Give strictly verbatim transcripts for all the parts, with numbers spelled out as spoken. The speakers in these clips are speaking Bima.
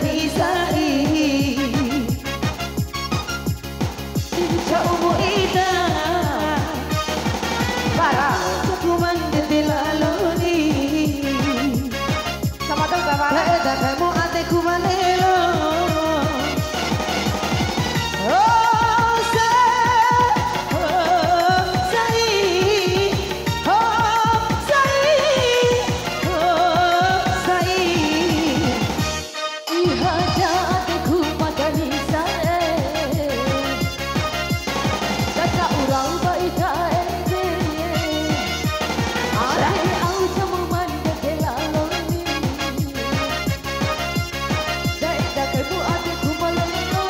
Isai. Ca'umu ita. Bara. Ca'uman dede lalo ni. Sama dong, sama. Kae da kaimu adeku ma lelo. Oh, sa-, oh, sai. Oh, sai. Oh, sai. Iha ja adeku ma Danisa e. Kaka urang ba ita ede. Ade au jamu mande ke lalo ni. Dai da kaimu adeku ma lelo.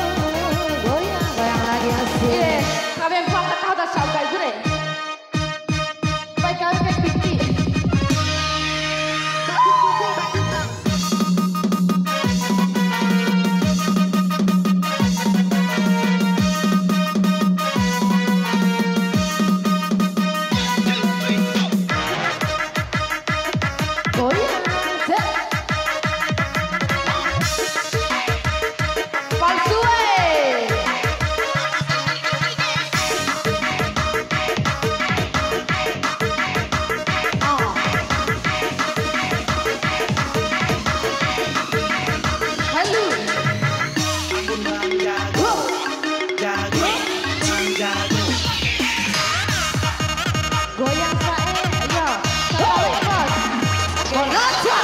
Goyang, goyang lagi, asik. Iya, kawin pakat tahu tak, sabar, jure. Pai kawin kai piti. Goyang, set. Palsu, eh. Halo. Goyang sa'e, ayo. Sa'e, bos. Oke.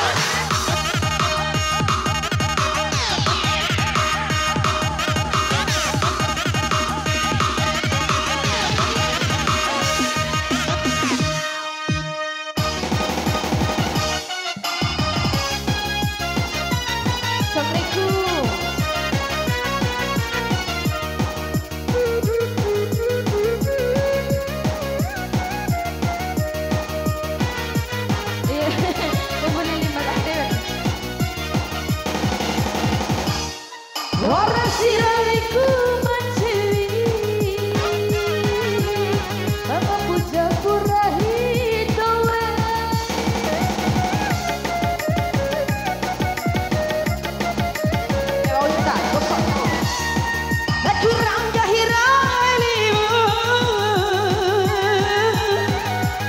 Assalamualaikum. Iya, kumpulin lima ratus. Wara siraiku mancewi, mama puja purahi doa. Kurang gahira limu,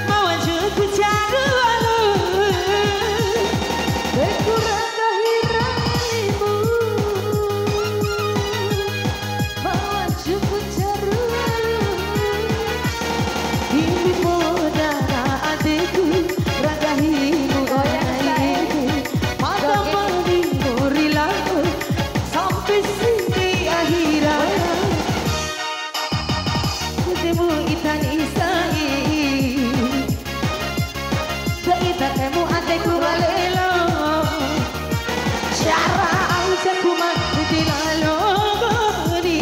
mawancuku caru alu. Kurang gahira limu, mawancuku caru alu. Ini poda na adeku, ragahimu. Goyang, sayang. Mata paling muri lau, sampai sini akhirat. Ketemu ita ni sai. Dei ta kaimu adeku ma lelo. Cara au jaku ma dede lalo ni.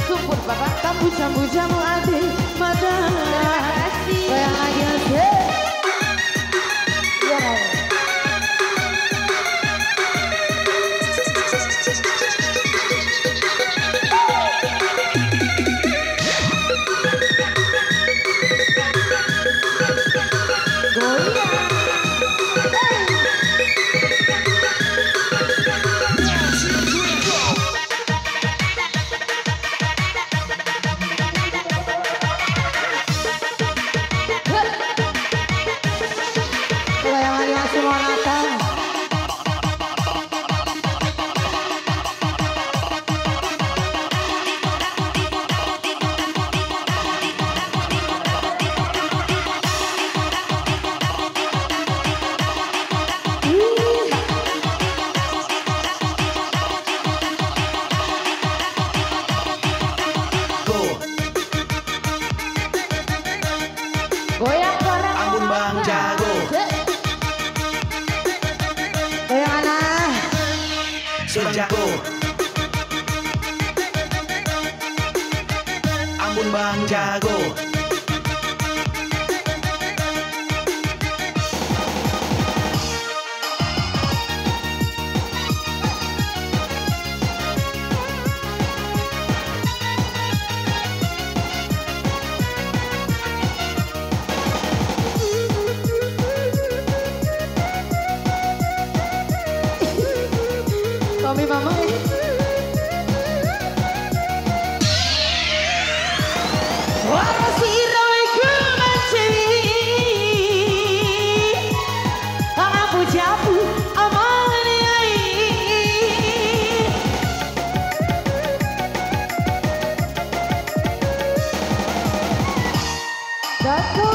Sumpun, Bapak. Tambu jambu jamu ade mada. Terima kasih. Goyang lagi, asik. Iya, Rai. Goyang lagi, masih mau Natal. Goyang bareng. Ambun Bang Jago. Goyang ana. Bang Jago. Ambun Bang Jago. Mama. Wara si ira weki mancewi. Abu jabu amane ai. Datu